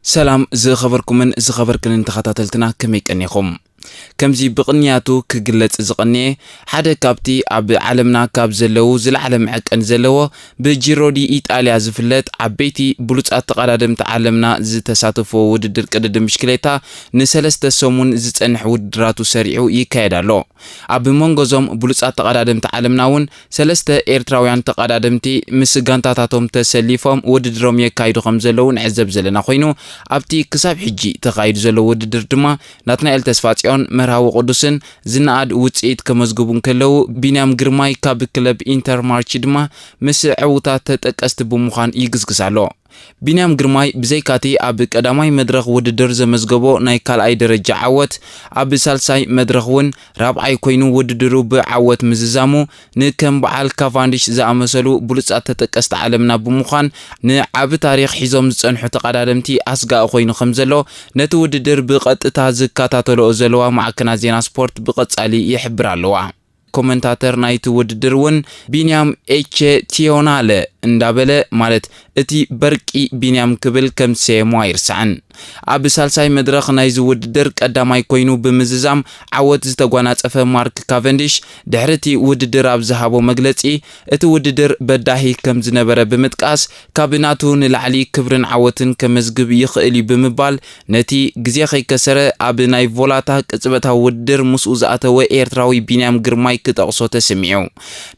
ሰላም ዝኸበርኩምን ዝኸበርክንን ተኸታተልትና፣ ከመይ ቀኒኹም? ከምዚ ብቕንያቱ ክግለጽ ዝቐንየ፣ ሓደ ካብቲ ኣብ ዓለምና ካብ ዘለዉ ዝለዓለ መዐቀኒ ዘለዎ ብጂሮ ዲ ኢጣልያ ዝፍለጥ ዓበይቲ ብሉጻት ተቐዳደምቲ ዓለምና ዝተሳተፍዎ ውድድር ቅድድም ብሽክሌታ ንሰለስተ ሰሙን ዝጸንሕ ውድድራቱ ሰሪዑ ይካየድ ኣሎ። ኣብ መንጎ እዞም ብሉጻት ተቐዳደምቲ ዓለምና እውን ሰለስተ ኤርትራውያን ተቐዳደምቲ ምስ ጋንታታቶም ተሰሊፎም ውድድሮም የካይዱ ከም ዘለዉ ንዕዘብ ዘለና ኮይኑ፣ ኣብቲ ክሳብ ሕጂ ተኻይዱ ዘሎ ውድድር ድማ ናትናኤል ተስፋጽዮን፣ መርሃዊ ቅዱስን ዝነኣድ ውጽኢት ከመዝግቡ እንከለዉ፣ ቢንያም ግርማይ ካብ ክለብ ኢንተርማርች ድማ ምስ ዕዉታት ተጠቀስቲ ብምዃን ይግስግስ ኣሎ። ቢንያም ግርማይ ብዘይካቲ ኣብ ቀዳማይ መድረኽ ውድድር ዘመዝገቦ ናይ ካልኣይ ደረጃ ዓወት፣ ኣብ ሳልሳይ መድረኽ እውን ራብዓይ ኮይኑ ውድድሩ ብዓወት ምዝዛሙ፣ ንከም በዓል ካቫንዲሽ ዝኣመሰሉ ብሉጻት ተጠቀስቲ ዓለምና ብምዃን ንዓቢ ታሪኽ ሒዞም ዝጸንሑ ተቐዳደምቲ ኣስጋኢ ኮይኑ ከም ዘሎ ነቲ ውድድር ብቐጥታ ዝከታተልኦ ዘለዋ ማዕከናት ዜና ስፖርት ብቐጻሊ ይሕብር ኣለዋ። ኮመንታተር ናይቲ ውድድር እውን ቢንያም ኤቼ ቲዮናለ እንዳበለ፣ ማለት እቲ በርቂ ቢንያም ክብል ከም ዝሰየሞ ኣይርሳዕን። ኣብ ሳልሳይ መድረኽ ናይዚ ውድድር ቀዳማይ ኮይኑ ብምዝዛም ዓወት ዝተጓናጸፈ ማርክ ካቨንዲሽ ድሕሪ እቲ ውድድር ኣብ ዝሃቦ መግለጺ፣ እቲ ውድድር በዳሂ ከም ዝነበረ ብምጥቃስ፣ ካብ ናቱ ንላዕሊ ክብርን ዓወትን ከመዝግብ ይኽእል እዩ ብምባል፣ ነቲ ግዜ ከይከሰረ ኣብ ናይ ቮላታ ቅጽበታዊ ውድድር ምስኡ ዝኣተወ ኤርትራዊ ቢንያም ግርማይ ክጠቕሶ ተሰሚዑ።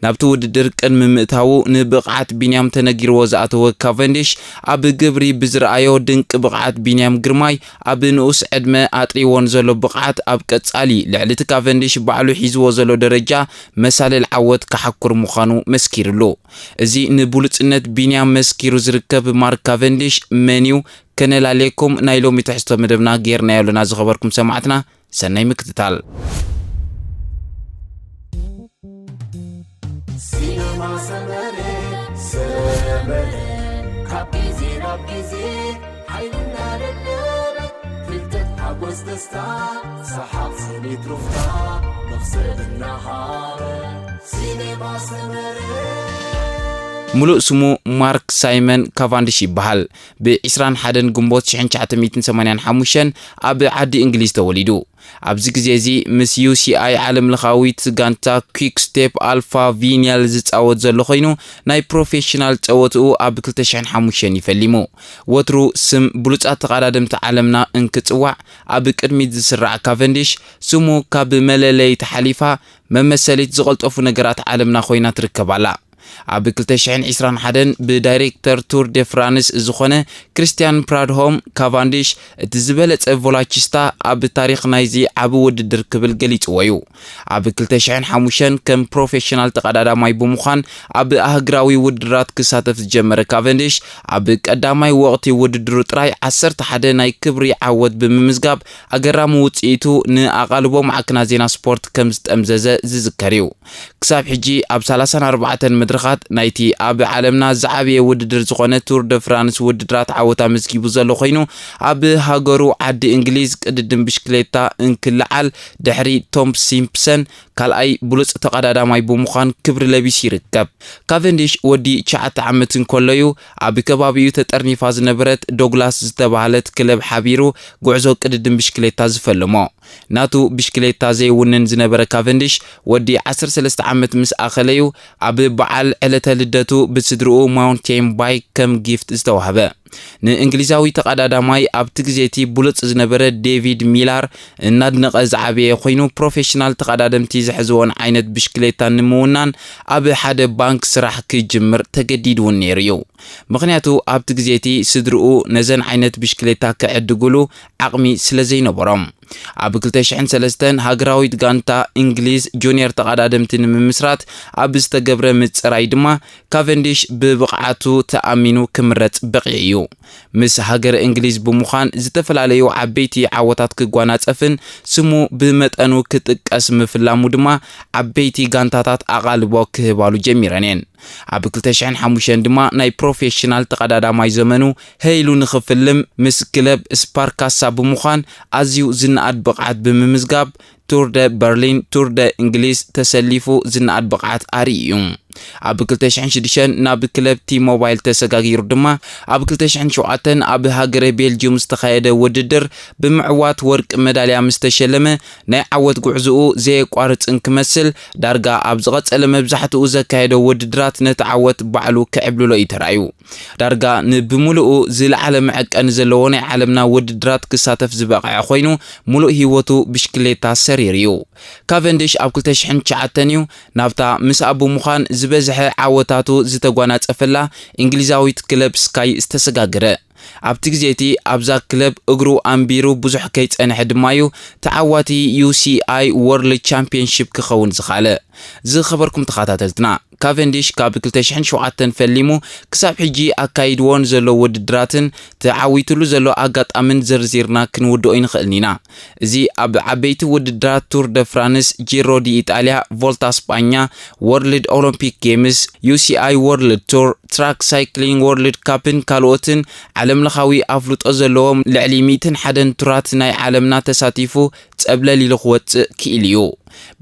ናብቲ ውድድር ቅድሚ ምእታዉ ንብቕዓት ቢንያም ተነጊርዎ ዝኣተወ ካቨንዲሽ፣ ኣብ ግብሪ ብዝረኣዮ ድንቂ ብቕዓት ቢንያም ግርማይ፣ ኣብ ንኡስ ዕድመ ኣጥሪዎ ንዘሎ ብቕዓት ኣብ ቀጻሊ ልዕሊ እቲ ካቨንዲሽ ባዕሉ ሒዝዎ ዘሎ ደረጃ መሳልል ዓወት ክሓኩር ምዃኑ መስኪርሉ። እዚ ንብሉጽነት ቢንያም መስኪሩ ዝርከብ ማርክ ካቨንዲሽ መን እዩ? ከነላልየኩም ናይ ሎሚ ትሕዝቶ መደብና ጌርናዮ ኣለና። ዝኸበርኩም ሰማዕትና፣ ሰናይ ምክትታል። ሲነማ ሰመረ፣ ሰመረ፣ ካብ ግዜ ናብ ግዜ ሓይልና ደለበ፣ ፍልጠት፣ ሓጎስ፣ ደስታ፣ ሰሓቕ፣ ስኒት፣ ሩፍታ፣ መኽሰብ እናሃበ፣ ሲነማ ሰመረ። ሙሉእ ስሙ ማርክ ሳይመን ካቫንዲሽ ይበሃል። ብ ዕስራን ሓደን ግንቦት ሽሕን ትሽዓተ ሚእትን ሰማንያን ሓሙሽተን ኣብ ዓዲ እንግሊዝ ተወሊዱ። ኣብዚ ግዜ እዚ ምስ ዩ ሲ ኣይ ዓለምለኻዊት ጋንታ ኲክ ስቴፕ ኣልፋ ቪንያል ዝጻወት ዘሎ ኮይኑ፣ ናይ ፕሮፌሽናል ጸወትኡ ኣብ ክልተ ሽሕን ሓሙሽተን እዩ ፈሊሙ። ወትሩ ስም ብሉጻት ተቐዳደምቲ ዓለምና እንክጽዋዕ ኣብ ቅድሚት ዝስራዕ ካቨንዲሽ፣ ስሙ ካብ መለለዪ ተሓሊፋ መመሰሊት ዝቐልጠፉ ነገራት ዓለምና ኮይና ትርከብ ኣላ። ኣብ ክልተ ሽሕን ዕስራን ሓደን ብዳይሬክተር ቱር ደ ፍራንስ ዝኾነ ክሪስትያን ፕራድሆም፣ ካቫንዲሽ እቲ ዝበለጸ ቮላቺስታ ኣብ ታሪኽ ናይዚ ዓቢ ውድድር ክብል ገሊጽዎ እዩ። ኣብ ክልተ ሽሕን ሓሙሽተን ከም ፕሮፌሽናል ተቐዳዳማይ ብምዃን ኣብ ኣህግራዊ ውድድራት ክሳተፍ ዝጀመረ ካቨንዲሽ፣ ኣብ ቀዳማይ ወቕቲ ውድድሩ ጥራይ ዓሰርተ ሓደ ናይ ክብሪ ዓወት ብምምዝጋብ፣ ኣገራሚ ውጽኢቱ ንኣቓልቦ ማዕከናት ዜና ስፖርት ከም ዝጠምዘዘ ዝዝከር እዩ። ክሳብ ሕጂ ኣብ ሰላሳን ኣርባዕተን መድረኻት ናይቲ ኣብ ዓለምና ዝዓበየ ውድድር ዝኾነ ቱር ደ ፍራንስ ውድድራት ዓወት ኣመዝጊቡ ዘሎ ኮይኑ፣ ኣብ ሃገሩ ዓዲ እንግሊዝ ቅድድም ብሽክሌታ እንክለዓል ድሕሪ ቶም ሲምፕሰን ካልኣይ ብሉጽ ተቐዳዳማይ ብምዃን ክብሪ ለቢሱ ይርከብ። ካቨንዲሽ ወዲ ትሽዓተ ዓመት እንከሎ እዩ ኣብ ከባቢኡ ተጠርኒፋ ዝነበረት ዶግላስ ዝተባህለት ክለብ ሓቢሩ ጉዕዞ ቅድድም ብሽክሌታ ዝፈለሞ። ናቱ ብሽክሌታ ዘይውንን ዝነበረ ካቨንዲሽ፣ ወዲ ዓሰርተ ሰለስተ ዓመት ምስ ኣኸለዩ፣ ኣብ በዓል ዕለተ ልደቱ ብስድርኡ ማውንቴን ባይክ ከም ጊፍት ዝተዋህበ። ንእንግሊዛዊ ተቐዳዳማይ ኣብቲ ግዜ እቲ ብሉጽ ዝነበረ ዴቪድ ሚላር እናድነቐ ዝዓበየ ኮይኑ፣ ፕሮፌሽናል ተቐዳደምቲ ዝሕዝዎን ዓይነት ብሽክሌታ ንምውናን ኣብ ሓደ ባንክ ስራሕ ክጅምር ተገዲዱ እውን ነይሩ እዩ። ምኽንያቱ ኣብቲ ግዜ እቲ ስድርኡ ነዘን ዓይነት ብሽክሌታ ክዕድጉሉ ዓቕሚ ስለ ዘይነበሮም። ኣብ ክልተ ሽሕን ሰለስተን ሃገራዊት ጋንታ እንግሊዝ ጁኒየር ተቐዳደምቲ ንምምስራት ኣብ ዝተገብረ ምጽራይ ድማ ካቨንዲሽ ብብቕዓቱ ተኣሚኑ ክምረጽ በቒዑ እዩ። ምስ ሃገረ እንግሊዝ ብምዃን ዝተፈላለዩ ዓበይቲ ዓወታት ክጓናጸፍን ስሙ ብመጠኑ ክጥቀስ ምፍላሙ ድማ ዓበይቲ ጋንታታት ኣቓልቦ ክህባሉ ጀሚረን እየን። ኣብ ክልተ ሽሕን ሓሙሽተን ድማ ናይ ፕሮፌሽናል ተቐዳዳማይ ዘመኑ ሀይሉ ንኽፍልም ምስ ክለብ ስፓርካሳ ብምዃን ኣዝዩ ዝነኣድ ብቕዓት ብምምዝጋብ ቱር ደ በርሊን፣ ቱር ደ እንግሊዝ ተሰሊፉ ዝነኣድ ብቕዓት ኣርኢ እዩ። ኣብ ክልተ ሽሕን ሽዱሽተን ናብ ክለብ ቲ ሞባይል ተሰጋጊሩ ድማ ኣብ ክልተ ሽሕን ሸውዓተን ኣብ ሃገረ ቤልጅዩም ዝተኻየደ ውድድር ብምዕዋት ወርቂ መዳልያ ምስ ተሸለመ ናይ ዓወት ጉዕዝኡ ዘየቋርጽን ክመስል ዳርጋ ኣብ ዝቐጸለ መብዛሕትኡ ዘካየዶ ውድድራት ነቲ ዓወት ባዕሉ ክዕብልሎ እዩ ተራእዩ። ዳርጋ ንብምሉኡ ዝለዓለ መዐቀኒ ዘለዎ ናይ ዓለምና ውድድራት ክሳተፍ ዝበቕዐ ኮይኑ፣ ሙሉእ ህይወቱ ብሽክሌታ ሰሪሩ እዩ። ካቨንዲሽ ኣብ ክልተ ሽሕን ትሽዓተን እዩ ናብታ ምስኣ ብምዃን ዝበዝሐ ዓወታቱ ዝተጓናጸፈላ እንግሊዛዊት ክለብ ስካይ ዝተሰጋገረ። ኣብቲ ግዜ እቲ ኣብዛ ክለብ እግሩ ኣንቢሩ ብዙሕ ከይጸንሐ ድማ እዩ ተዓዋቲ ዩ ሲ ኣይ ወርልድ ቻምፒየንሺፕ ክኸውን ዝኸኣለ። ዝኸበርኩም ተኸታተልትና፣ ካቨንዲሽ ካብ ክልተ ሽሕን ሸውዓተን ፈሊሙ ክሳብ ሕጂ ኣካይድዎ ንዘሎ ውድድራትን ተዓዊትሉ ዘሎ ኣጋጣምን ዘርዚርና ክንውድኦ ኣይንኽእልን ኢና። እዚ ኣብ ዓበይቲ ውድድራት ቱር ደ ፍራንስ፣ ጂሮ ዲ ኢጣልያ፣ ቮልታ ስጳኛ፣ ወርልድ ኦሎምፒክ ጌምስ፣ ዩ ሲ ኣይ ወርልድ ቱር፣ ትራክ ሳይክሊንግ ወርልድ ካፕን ካልኦትን ዓለምለኻዊ ኣፍልጦ ዘለዎም ልዕሊ ሚእትን ሓደን ቱራት ናይ ዓለምና ተሳቲፉ ጸብለል ኢሉ ክወጽእ ክኢሉ እዩ።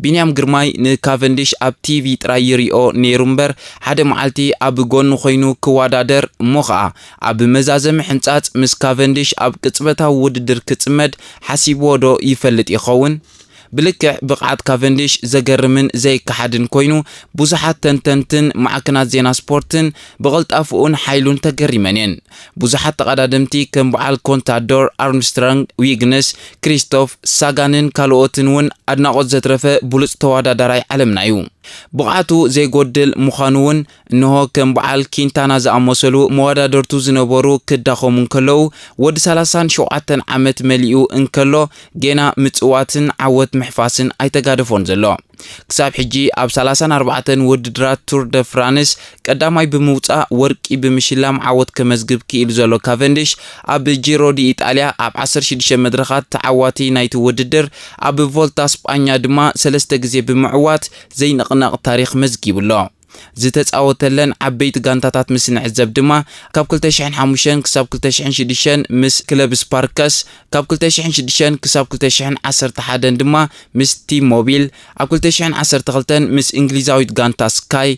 ቢንያም ግርማይ ንካቨንዲሽ ኣብ ቲ ቪ ጥራይ ይሪኦ ነይሩ እምበር፣ ሓደ መዓልቲ ኣብ ጎኑ ኮይኑ ክወዳደር እሞ ኸኣ ኣብ መዛዘሚ ሕንጻጽ ምስ ካቨንዲሽ ኣብ ቅጽበታዊ ውድድር ክጽመድ ሓሲብዎ ዶ ይፈልጥ ይኸውን? ብልክዕ ብቕዓት ካቨንዲሽ ዘገርምን ዘይከሓድን ኮይኑ፣ ብዙሓት ተንተንትን ማዕከናት ዜና ስፖርትን ብቕልጣፍኡን ሓይሉን ተገሪመን እየን። ብዙሓት ተቐዳደምቲ ከም በዓል ኮንታዶር፣ ኣርምስትሮንግ፣ ዊግነስ፣ ክሪስቶፍ፣ ሳጋንን ካልኦትን እውን ኣድናቖት ዘትረፈ ብሉጽ ተወዳዳራይ ዓለምና እዩ። ብቕዓቱ ዘይጎድል ምዃኑ እውን እንሆ ከም በዓል ኪንታና ዝኣመሰሉ መወዳደርቱ ዝነበሩ ክዳኸሙ እንከለዉ፣ ወዲ ሰላሳን ሸውዓተን ዓመት መሊኡ እንከሎ ጌና ምጽዋትን ዓወት ምሕፋስን ኣይተጋደፎን ዘሎ። ክሳብ ሕጂ ኣብ ሰላሳን ኣርባዕተን ውድድራት ቱር ደ ፍራንስ ቀዳማይ ብምውጻእ ወርቂ ብምሽላም ዓወት ከመዝግብ ክኢሉ ዘሎ ካቨንዲሽ፣ ኣብ ጂሮ ዲ ኢጣልያ ኣብ ዓሰርተ ሽዱሽተ መድረኻት ተዓዋቲ ናይቲ ውድድር፣ ኣብ ቮልታ ስጳኛ ድማ ሰለስተ ግዜ ብምዕዋት ዘይንቕነቕ ታሪኽ መዝጊቡ ኣሎ። ዝተጻወተለን ዓበይቲ ጋንታታት ምስ ንዕዘብ ድማ፣ ካብ ክልተ ሽሕን ሓሙሽተን ክሳብ ክልተ ሽሕን ሽዱሽተን ምስ ክለብ ስፓርከስ፣ ካብ ክልተ ሽሕን ሽዱሽተን ክሳብ ክልተ ሽሕን ዓሰርተ ሓደን ድማ ምስ ቲ ሞቢል፣ ኣብ ክልተ ሽሕን ዓሰርተ ክልተን ምስ እንግሊዛዊት ጋንታ ስካይ፣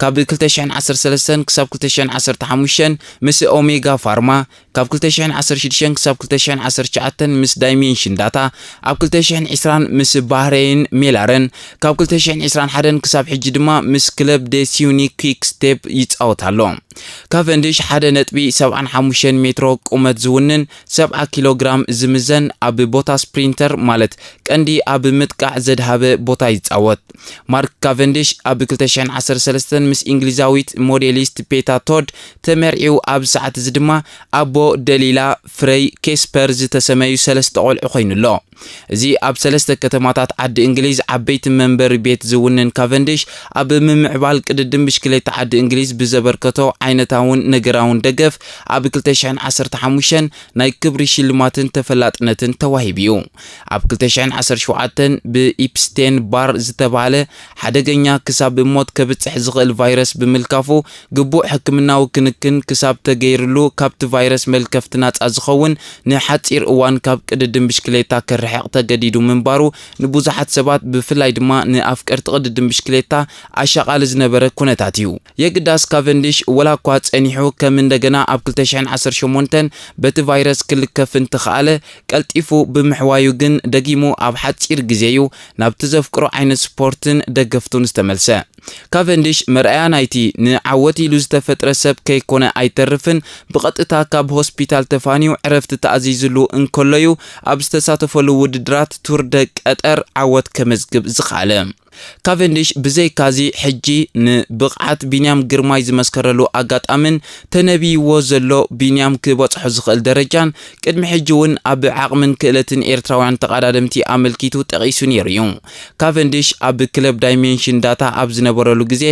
ካብ ክልተ ሽሕን ዓሰርተ ሰለስተን ክሳብ ክልተ ሽሕን ዓሰርተ ሓሙሽተን ምስ ኦሜጋ ፋርማ፣ ካብ ክልተ ሽሕን ዓሰርተ ሽዱሽተን ክሳብ ክልተ ሽሕን ዓሰርተ ትሽዓተን ምስ ዳይሜንሽን ዳታ፣ ኣብ ክልተ ሽሕን ዕስራን ምስ ባህሬን ሜላረን፣ ካብ ክልተ ሽሕን ዕስራን ሓደን ክሳብ ሕጂ ድማ ምስ ክለብ ደሲዩኒ ኪክ ስቴፕ ይጻወት ኣሎ። ካቨንዲሽ ሓደ ነጥቢ ሰብዓን ሓሙሽተን ሜትሮ ቁመት ዝውንን፣ ሰብዓ ኪሎ ግራም ዝምዘን፣ ኣብ ቦታ ስፕሪንተር ማለት ቀንዲ ኣብ ምጥቃዕ ዘድሃበ ቦታ ይጻወት። ማርክ ካቨንዲሽ ኣብ ክልተ ሽሕን ዓሰርተ ሰለስተን ምስ እንግሊዛዊት ሞዴሊስት ፔታ ቶድ ተመርዒው፣ ኣብዚ ሰዓት እዚ ድማ ኣቦ ደሊላ ፍረይ ኬስፐር ዝተሰመዩ ሰለስተ ቆልዑ ኮይኑ ኣሎ። እዚ ኣብ ሰለስተ ከተማታት ዓዲ እንግሊዝ ዓበይቲ መንበሪ ቤት ዝውንን ካቨንዲሽ፣ ኣብ ምምዕባል ቅድድም ብሽክሌታ ዓዲ እንግሊዝ ብዘበርከቶ ዓይነታውን ነገራውን ደገፍ ኣብ ክልተ ሽሕን ዓሰርተ ሓሙሽተን ናይ ክብሪ ሽልማትን ተፈላጥነትን ተዋሂቡ እዩ። ኣብ ክልተ ሽሕን ዓሰርተ ሸውዓተን ብኢፕስቴን ባር ዝተባህለ ሓደገኛ ክሳብ ሞት ከብጽሕ ዝኽእል ቫይረስ ብምልካፉ፣ ግቡእ ሕክምናዊ ክንክን ክሳብ ተገይርሉ፣ ካብቲ ቫይረስ መልከፍቲ ናጻ ዝኸውን ንሓጺር እዋን ካብ ቅድድም ብሽክሌታ ክርሕቕ ተገዲዱ ምንባሩ፣ ንብዙሓት ሰባት ብፍላይ ድማ ንኣፍቀርቲ ቅድድም ብሽክሌታ ኣሻቓሊ ዝነበረ ኩነታት እዩ። የግዳስ ካቨንዲሽ ወላ እኳ ጸኒሑ ከም እንደገና ኣብ ክልተ ሽሕን ዓሰርተ ሸሞንተን በቲ ቫይረስ ክልከፍ እንተኸኣለ፣ ቀልጢፉ ብምሕዋዩ ግን ደጊሙ ኣብ ሓጺር ግዜ እዩ ናብቲ ዘፍቅሮ ዓይነት ስፖርትን ደገፍቱን ዝተመልሰ። ካቨንዲሽ መርኣያ ናይቲ ንዓወት ኢሉ ዝተፈጥረ ሰብ ከይኮነ ኣይተርፍን፣ ብቐጥታ ካብ ሆስፒታል ተፋንዩ ዕረፍቲ ተኣዚዝሉ እንከሎዩ ኣብ ዝተሳተፈሉ ውድድራት ቱር ደ ቀጠር ዓወት ከመዝግብ ዝኸኣለ። ካቨንዲሽ ብዘይካዚ ሕጂ ንብቕዓት ቢንያም ግርማይ ዝመስከረሉ ኣጋጣምን ተነቢይዎ ዘሎ ቢንያም ክበጽሖ ዝኽእል ደረጃን ቅድሚ ሕጂ እውን ኣብ ዓቕምን ክእለትን ኤርትራውያን ተቐዳደምቲ ኣመልኪቱ ጠቒሱ ነይሩ እዩ። ካቨንዲሽ ኣብ ክለብ ዳይሜንሽን ዳታ ኣብ ዝነበረሉ ግዜ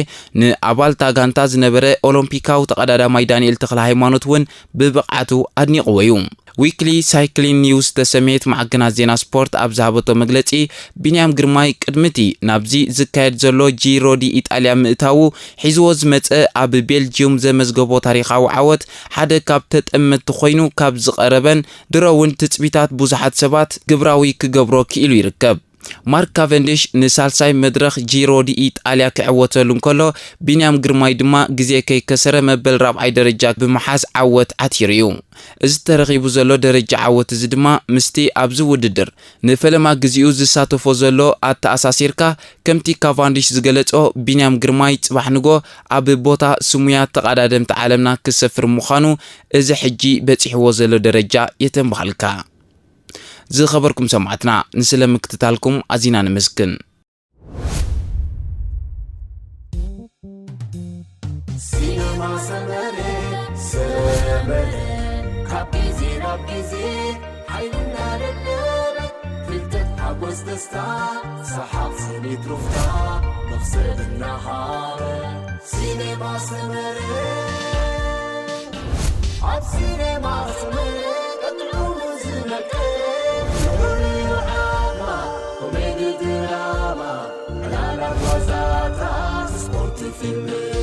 ንኣባልታ ጋንታ ዝነበረ ኦሎምፒካዊ ተቐዳዳማይ ዳንኤል ተኽለ ሃይማኖት እውን ብብቕዓቱ ኣድኒቕዎ እዩ። ዊክሊ ሳይክሊን ኒውስ ዝተሰመየት ማዕከናት ዜና ስፖርት ኣብ ዝሃበቶ መግለጺ፣ ቢንያም ግርማይ ቅድሚ እቲ ናብዚ ዝካየድ ዘሎ ጂሮ ዲ ኢጣልያ ምእታዉ ሒዝዎ ዝመጸ ኣብ ቤልጅዩም ዘመዝገቦ ታሪኻዊ ዓወት ሓደ ካብ ተጠመትቲ ኮይኑ ካብ ዝቐረበን ድሮ እውን ትጽቢታት ብዙሓት ሰባት ግብራዊ ክገብሮ ክኢሉ ይርከብ። ማርክ ካቨንዲሽ ንሳልሳይ መድረኽ ጂሮ ዲ ኢጣልያ ክዕወተሉ እንከሎ፣ ቢንያም ግርማይ ድማ ግዜ ከይከሰረ መበል ራብዓይ ደረጃ ብምሓዝ ዓወት ዓቲሩ እዩ። እዚ ተረኺቡ ዘሎ ደረጃ ዓወት እዚ ድማ ምስቲ ኣብዚ ውድድር ንፈለማ ግዜኡ ዝሳተፎ ዘሎ ኣተኣሳሲርካ፣ ከምቲ ካቫንዲሽ ዝገለጾ፣ ቢንያም ግርማይ ጽባሕ ንጎ ኣብ ቦታ ስሙያት ተቐዳደምቲ ዓለምና ክሰፍር ምዃኑ፣ እዚ ሕጂ በጺሕዎ ዘሎ ደረጃ የተንበሃልካ። ዝኸበርኩም ሰማዕትና፣ ንስለ ምክትታልኩም ኣዚና ነመስግን። ሲነማ ሰመረ ሰመረ ካብ ግዜ ናብ ግዜ ሓይልና ደለበ ፍልጠት ሓጎስ ደስታ ሰሓቕ ስኒት ሩፍታ መኽሰብ እናሃበ ሲነማ ሰመረ ኣብ ሲነማ ሰመረ ቀጥዑ ዝነቀ ዝውርዩ ዓማ ኮሜዲ ድራማ ዕላላት ዋዛታት ስፖርት ፊልም